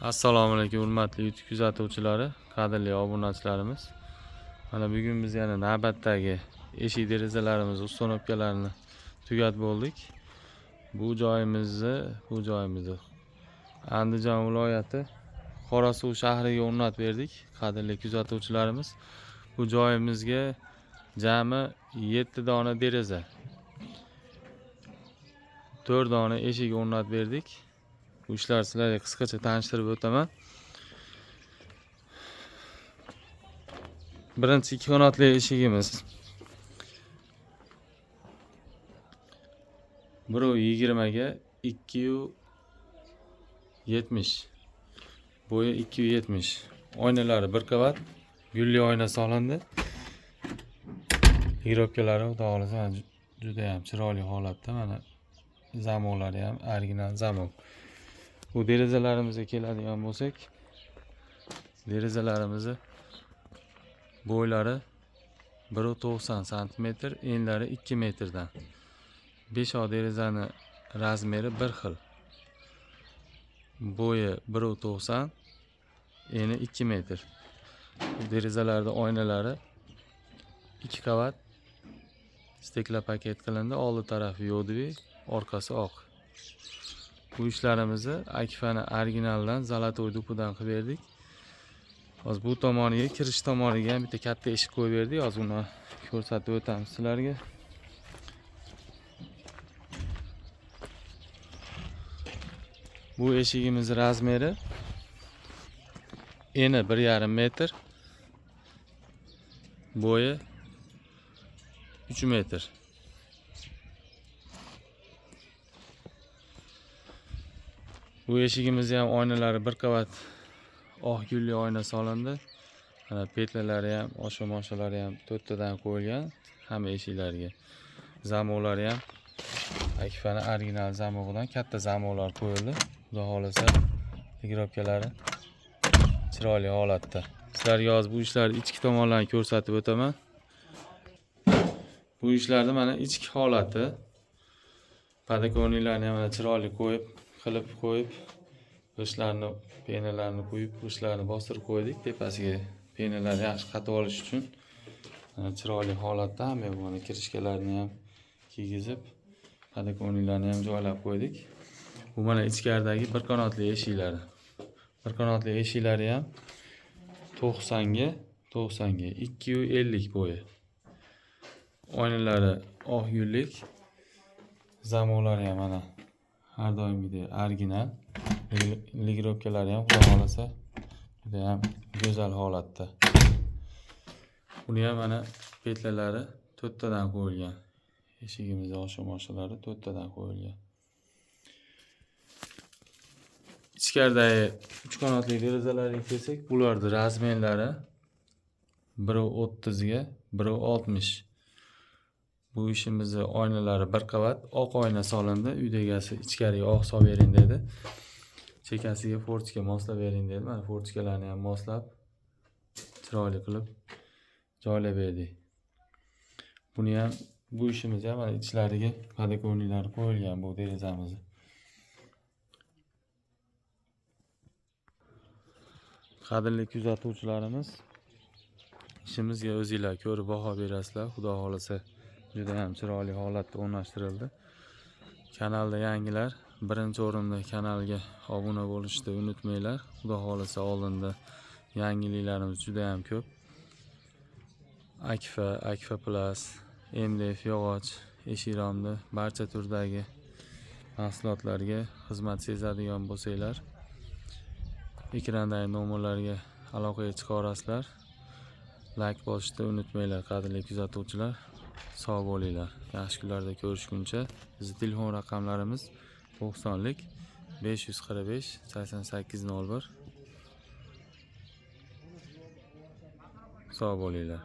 Assalomu alaykum hurmatli YouTube kuzatuvchilari, qadrli obunachilarimiz. Mana bugun biz yana navbatdagi eshik derazalarimiz установкalarini tugatib bo'ldik. Bu joyimizni Andijon viloyati Qorasuv shahriga o'rnatib berdik, qadrli kuzatuvchilarimiz. Bu joyimizga jami 7 dona deraza, 4 dona eshik o'rnatib berdik. Bu ishlarni sizlarga qisqacha tanishtirib o'taman. Birinchi ikki qanotli eshigimiz 1.20 ga 2.70, bo'yi 2.70, oynalari bir qavat, gulli oyna solindi. Ligirovkalari xudo xohlasa juda ham chiroyli holatda, mana zamoklari ham original zamok. Bu derazalarimizga keladigan bo'lsak, derazalarimizni bo'ylari 1.90 santimetr, enlari 2 metrdan. 5 derazani razmeri bir xil. Bo'yi 1.90, eni 2 metr. Bu derazalarda oynalari 2 qavat steklopaket qilindi. Oldi tarafi yo'dvi, orqasi oq. Bu ishlarimizni Akfani originaldan zолотой dupidan qilib berdik. Hozir bu tomoniga, kirish tomoniga ham bitta katta eshik qo'yib berdik. Hozir uni ko'rsatib o'tamiz sizlarga. Bu eshigimiz razmeri eni 1.5 metr, bo'yi 3 metr. Bu eshigimizni ham oynalari bir qavat oq gulli oyna solindi. Mana petlalari ham, osha-moshalari ham to'rttadan qo'yilgan hamma eshiklarga. Zamoklari ham Akfani original zamogidan katta zamoklar qo'yildi. Xudo xohlasa ligirovkalari chiroyli holatda. Sizlarga hozir bu ishlarni ichki tomonlarini ko'rsatib o'taman. Bu ishlarni mana ichki holati. Podokonniklarni ham mana chiroyli qo'yib, qilib qo'yib, g'ishtlarni, penalarni qo'yib, g'ishtlarni bostirib qo'ydik. Tepasiga penalar yaxshi qatib olish uchun chiroyli holatda hamma mana kirishkalarni ham kiygizib, podokonniklarni ham joylab qo'ydik. Bu mana ichkaridagi bir qanotli eshiklari. Bir qanotli eshiklari ham 90 ga 90 ga 2.50 bo'yi. Oynalari oq gullik, zamoklari ham mana har doimgidek original. Ligirovkalari ham xudo xohlasa juda ham go'zal holatda. Buni ham mana petlalari to'rttadan qo'yilgan. Eshigimizni osha-moshalari to'rttadan qo'yilgan. Ichkaridagi uch qanotli derazalarga kelsak, bularning razmerlari 1.30 ga 1.60. Bu ishimizni oynalari bir qavat oq oyna solindi. Uyda egasi ichkariga oq solib bering dedi. Chekasiga fortichka moslab bering dedi. Mana fortichkalarni ham moslab chiroyli qilib joylab berdik. Buni ham, bu ishimiz ham mana ichlariga podokonniklar qo'yilgan bu derazamizni. Qadrli kuzatuvchilarimiz, ishimizga o'zinglar ko'rib baho berasizlar. Xudo xohlasa juda ham chiroyli holatda o'rnashtirildi. Kanalda yangilar birinchi o'rinda kanalga obuna bo'lishni unutmanglar. Xudo xohlasa oldinda yangiliklarimiz juda ham ko'p. Akfa, Akfa Plus, MDF yog'och, eshik romni barcha turdagi mahsulotlarga xizmat sezadigan bo'lsanglar, ekrandagi nomerlarga aloqaga chiqa olasizlar. Like bosishni unutmanglar, qadrli kuzatuvchilar. Sog' bo'linglar. Yaxshi kunlarda ko'rishguncha bizni telefon raqamlarimiz 90lik 545 88 01. Sog' bo'linglar.